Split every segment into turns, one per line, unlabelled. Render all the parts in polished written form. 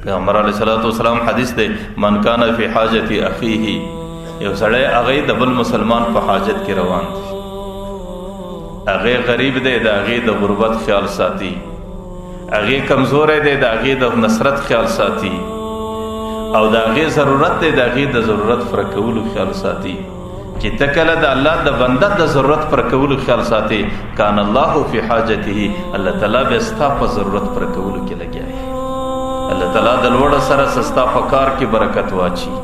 پیغمبر علیه الصلاۃ والسلام حدیث دی، من کان فی حاجت اخیه، یو سړی هغه د بل مسلمان په حاجت کې روان دی، هغه غریب دی، د هغې د غربت خیال ساتي، هغه کمزوری دی، د هغې د نصرت خیال ساتي، او د هغې ضرورت دی، د هغې د ضرورت پوره کولو خیال ساتي. چې ته کله د الله د بنده د ضرورت پوره کولو خیال ساتي، کان الله فی حاجته، الله تعالی به ستا په ضرورت پوره کولو کې لګیا وي. الله تعالی د لوړ سره ستا په کار کې برکت واچي،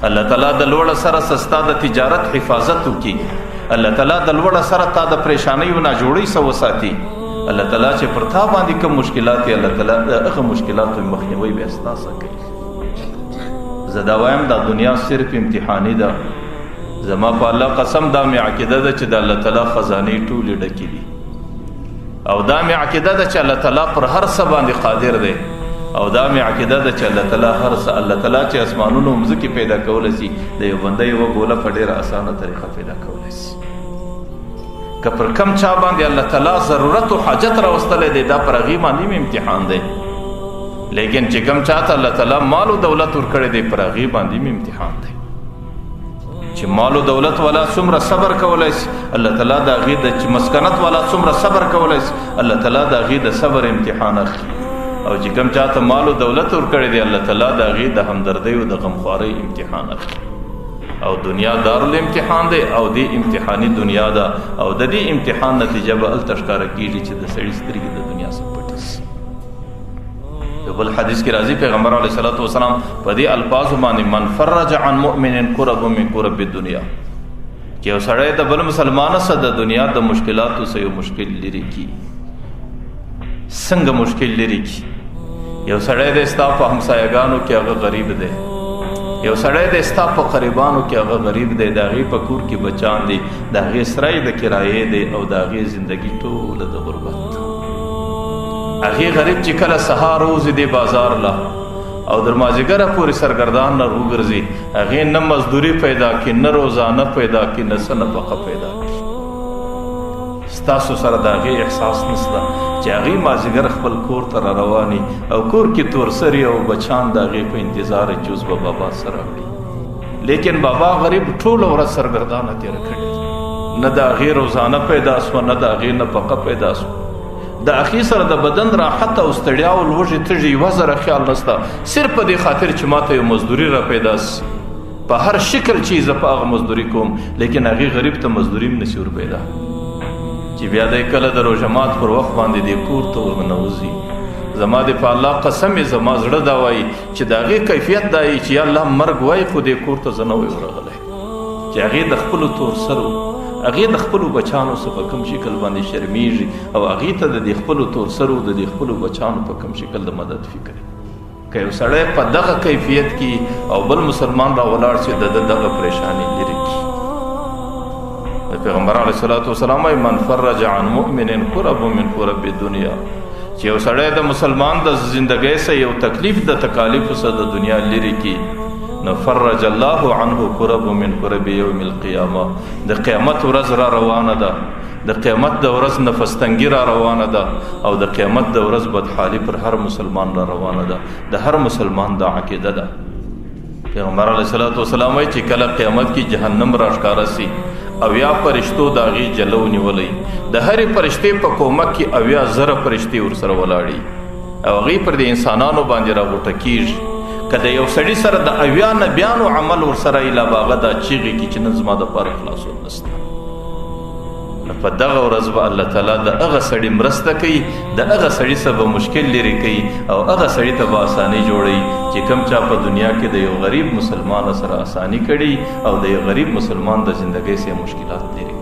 الله تعالی د لوړ سره ستا د تجارت حفاظت وکړي، الله تعالی د لوړ سره تا د پریشانۍ او ناجوړۍ څخه وساتي. الله تعالی چې پر تا باندې کوم مشکلات دي، الله تعالی د هغه مشکلاتو مخنیوی بیا ستا سره کوي. زه دا وایم، دا دنیا صرف امتحاني ده. زما په الله قسم دا مې عقیده ده چې د الله تعالی خزانې ټولې ډکې دي، او دا مې عقیده ده چې الله تعالی پر هر څه باندې قادر دی، او دا مې عقیده ده چې الله تعالی هر څه، الله تعالی چې اسمانونو او مځکې پیدا کولی شي، د یو بنده یوه ګوله په ډېره اسانه طریقه پیدا کولی شي. که پر کم چا باندې الله تعالی ضرورت او حاجت راوستلی دی، دا پر هغې باندې هم امتحان دی. لیکن چې کم چا ته الله تعالی مال او دولت ورکړی دی، پر هغې باندې هم امتحان دی. چې مال او دولت والا څومره صبر کولای شي، الله تعالی د هغې د چې مسکنت والا څومره صبر کولای شي، الله تعالی د هغې د صبر امتحان اخلي. او چې کوم چا ته مال او دولت ورکړی دی، الله تعالی د هغې د همدردۍ او د غمخوارۍ امتحان اخلي. او دنیا دارالامتحان دی، او دې امتحاني دنیا ده، او د دې امتحان نتیجه به هلته ښکاره کېږي چې د سړي سترګې د دنیا څخه پټې شي. یو بل حدیث کې راځي، پیغمبر علیه الصلاۃ والسلام په دې الفاظو باندې، من فرج عن مؤمن کرب من کرب الدنیا، چې یو سړی د بل مسلمان سره د دنیا د مشکلاتو سره یو مشکل لري کی، څنګه مشکل لري کی؟ یو سړی د ستا په همسایګانو کې هغه غریب دی، یو سړی د ستا په قریبانو کې هغه غریب دی، د هغې په کور کې بچان دي، د هغې سرای د کرایې دی، او د هغې زندګي ټوله د غربت ده. هغې غریب چې کله سهار ووځي دی بازار له او در مازیګره پورې سرګردان نه وګرځي، هغې نه مزدوري پیدا کړي، نه روزانه پیدا کړي، نه څه نفقه پیدا کړي. ستاسو سره د هغې احساس نشته چې هغې مازیګر خپل کور ته را رواني او کور کې تورسري او بچان د هغې په انتظار چې اوس به بابا سره راوړي. لیکن بابا غریب ټوله ورځ سرګردانه تېره کړې، نه د هغې روزانه پیدا سوه، نه د هغې نفقه پیدا سوه. د هغې سره د بدن راحت او ستړیا او لوږې تږې یوه ذره خیال نشته، صرف په دې خاطر چې ما ته یو مزدوري را پیدا سي، په هر شکل چې زه په هغه مزدوري کوم، لیکن هغې غریب ته مزدوري هم نسي ور پیدا. چې بیا دی کله د روژه مات پر وخت باندې دې کور ته ورننوځي، زما دې په الله قسم یې، زما زړه دا وایي چې د هغې کیفیت دا یي چې یا الله مرګ وایي، خو دې کور ته زه نه وای ورغلی. چې هغې د خپلو تورسرو، هغې د خپلو بچانو څخه په کوم شکل باندې شرمیږي، او هغې ته د دې خپلو تورسرو، د دې خپلو بچانو په کوم شکل د مدد فکر. که یو سړی په دغه کیفیت کې او بل مسلمان را ولاړ شي، د ده دغه پریشاني لرې کړي. د پیغمبر علیه الصلاة والسلام وایي، من فرج عن مؤمن کرب من کرب الدنیا، چې یو سړی د مسلمان د زندګۍ څخه یو تکلیف د تکالیفو څخه د دنیا لرې کړي، نو فرج الله عنه کرب من کرب یوم القیامه. د قیامت ورځ را روانه ده، د قیامت د ورځ نفستنګي را روانه ده، او د قیامت د ورځ بدحالي پر هر مسلمان را روانه ده. د هر مسلمان دا عقیده ده. پیغمبر علیه الصلاة والسلام وایي چې کله قیامت کې جهنم را ښکاره سي، اویا فرشتو د هغې جلو نیولی، د هرې فرشتې په کومک کې 70,000 فرشتې ورسره ولاړي، او هغې پر دې انسانانو باندې راغوټه کېږي. که د یو سړي سره د 70 نبیانو عمل ورسره وي، لا به هغه دا چیغې کړي چې نن زما دپاره خلاصون نشته. نو په دغه ورځ به الله تعالی د هغه سړي مرسته کوي، د هغه سړي څخه به مشکل لرې کوي، او هغه سړي ته به اساني جوړوي چې کوم چا په دنیا کې د یو غریب مسلمان سره اساني کړي او د یو غریب مسلمان د زندګۍ څخه مشکلات لرې کړي.